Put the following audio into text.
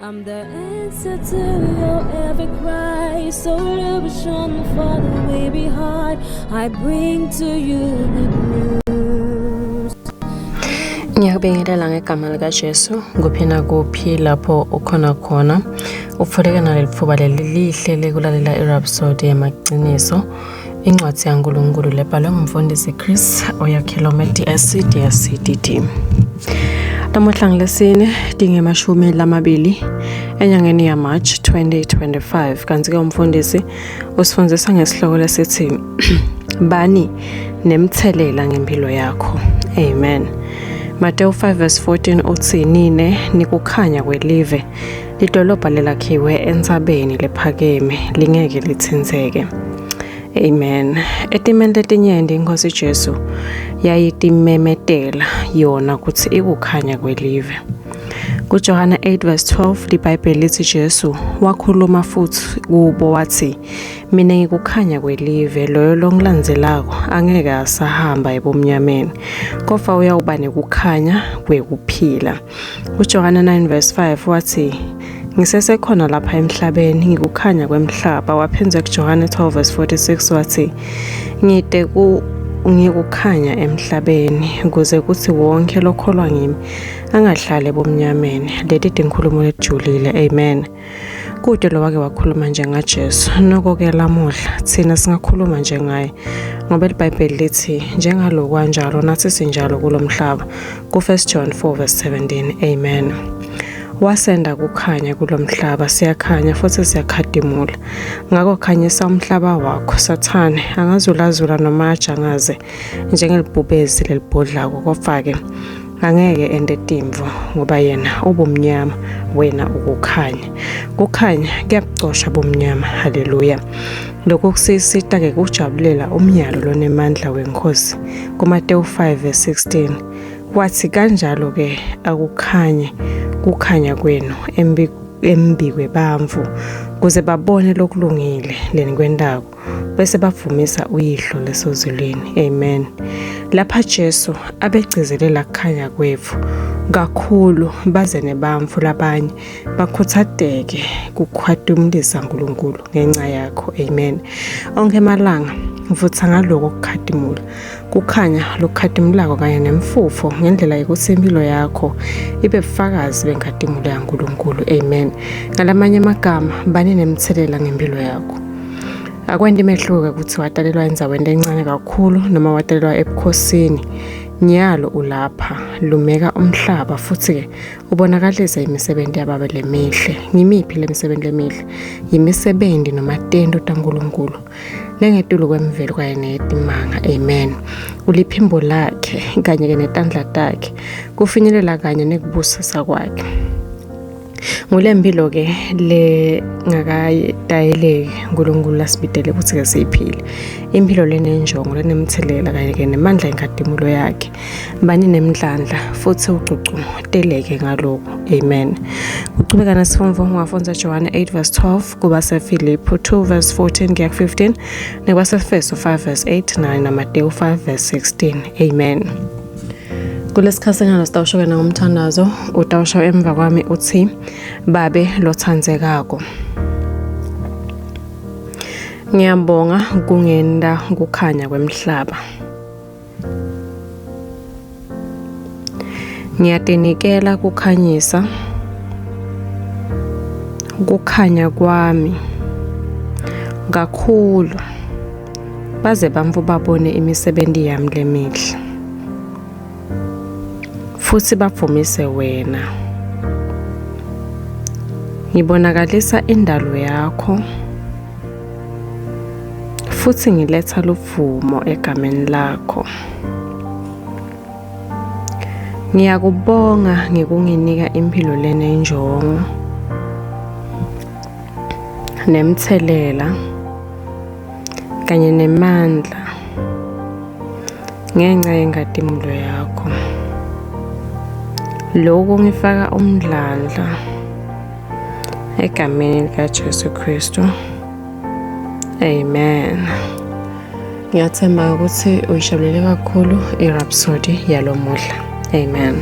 I'm the answer to your every cry, solution for the weary heart. I bring to you good news. Ngiyakubingelela ngegama likaJesu kuphi nakuphi lapho ukhona khona ufuleke naleli phuba leli lihle lekulalela iRhapsody yamaqiniso incwadi yaNkulunkulu lebhalwe ngumfundisi Chris Oyakhilome DSC DSCDD. Namuhla ngilesine dingemashumi lamabili enyangeni yaMarch 2025 kanti-ke umfundisi usifundisa ngesihloko lesithi bani nemthelela ngempilo yakho. Amen. Mateyu 5 verse 14 uthi nine nikukhanya kwelive lidolobha lelakhiwe entsabeni lephakeme lingeke lithintseke. Amen. Etimeni letinyenti iNkhosi Jesu yayitimemetela yona kutsi ikukhanya kwelive. KuJohane 8 verse 12 liBhayibheli lithi Jesu wakhuluma futhi kubo wathi mina ngikukhanya kwelive loyo longilandzelako angeke asahamba ebumnyameni kodwa uyawuba nekukhanya kwekuphila. UJohane 9 verse 5 wathi ngisesekhona lapha emhlabeni ngikukhanya kwemhlaba waphenze kuJohane 12 verse 46 wathi ngide ku ngikukhanya emhlabeni ukuze kuthi wonke lokholwa ngimi angahlali ebumnyameni leti tinkhulumo letijulile amen Kude lowake wakhuluma njengaJesu. Noko-ke lamuhla thina singakhuluma njengaye ngoba iBhayibheli lithi njengaloku anjalo nathi sinjalo kulo mhlaba. Ku-1 John 4 verse 17. Amen. Wasenda kukhanya kulo mhlaba, siyakhanya futhi siyakhadimula. Ngakho khanyisa umhlaba wakho, Sathane angazulazula noma ajangaze njengelibhubezi lelibhodlako kodwa-ke angeke ente timvu ngoba yena ubumnyama wena ukukhanya kukhanya kuyabucosha bumnyama haleluya lokhu kusisita-ke kujabulela umyalo lonemandla wenkosi kuMateyu 5 verse 16 wathi kanjalo-ke akukhanye kukhanya kwenu embikwebamvu kuze babone lokulungile lenikwentako bese bavumisa uyihlo lesozulwini amen lapha Jesu abegcizelela kukhanya kwethu kakhulu baze nebamfu labanye bakhuthateke kukhwatumlisa uNkulunkulu ngenxa yakho amen onke emalanga vutha ngaloko kukhatimula kukhanya lokukhatimulako kanye nemfufo ngendlela yokuthi impilo yakho ibe bufakazi benkatimulo yaNkulunkulu amen ngalamanye amagama bani nemthelela ngempilo yakho akwenti imehluko ukuthi watalelwa endzaweni lencane kakhulu noma watalelwa ebukhosini nyalo ulapha lumeka umhlaba futhi-ke ubonakalisa imisebenzi yababe lemihle ngimiphi le misebenzi lemihle yimisebenzi noma tento taNkulunkulu lengetulu kwemvelo kanye neyetimanga amen uliphimbo lakhe kanye-ke netandla takhe kufinyelela kanye nekubusisa kwakhe ngule mpilo-ke le ngakayitayeleki uNkulunkulu lasibidele ukuthi-ke siyiphile impilo lenenjongo lenemthelela kanye-ke nemandla enkadimulo yakhe bani nemdlandla futhi ugcugcuteleke ngalokhu amen kuchubeka nesifundvo ungafundza Johane 8 verse 12 kubaseFiliphu 2 verse 14 kuya ku-15 nekwasefeso 5 verse 8 9 naMateyu 5 verse 16 amen Kulesikhathi nyalo sitawusho-ke nangomthandazo utawusho emva kwami uthi babe lothandzekako ngiyabonga kungenda kukhanya kwemhlaba Ngiyatinikela kukhanyisa kukhanya kwami kakhulu baze bamfu babone imisebenzi yami lemihle futhi bavumise wena ngibonakalisa indalo yakho futhi ngiletha luvumo egameni lakho. Ngiyakubonga ngekunginika impilo lenenjongo nemthelela kanye nemandla ngenxa yenkatimulo yakho. Lokhu ngifaka umdlandla egameni likaJesu Kristu. Amen. Ngiyathemba ukuthi uyijabulele kakhulu iRhapsody yalomuhla. Amen.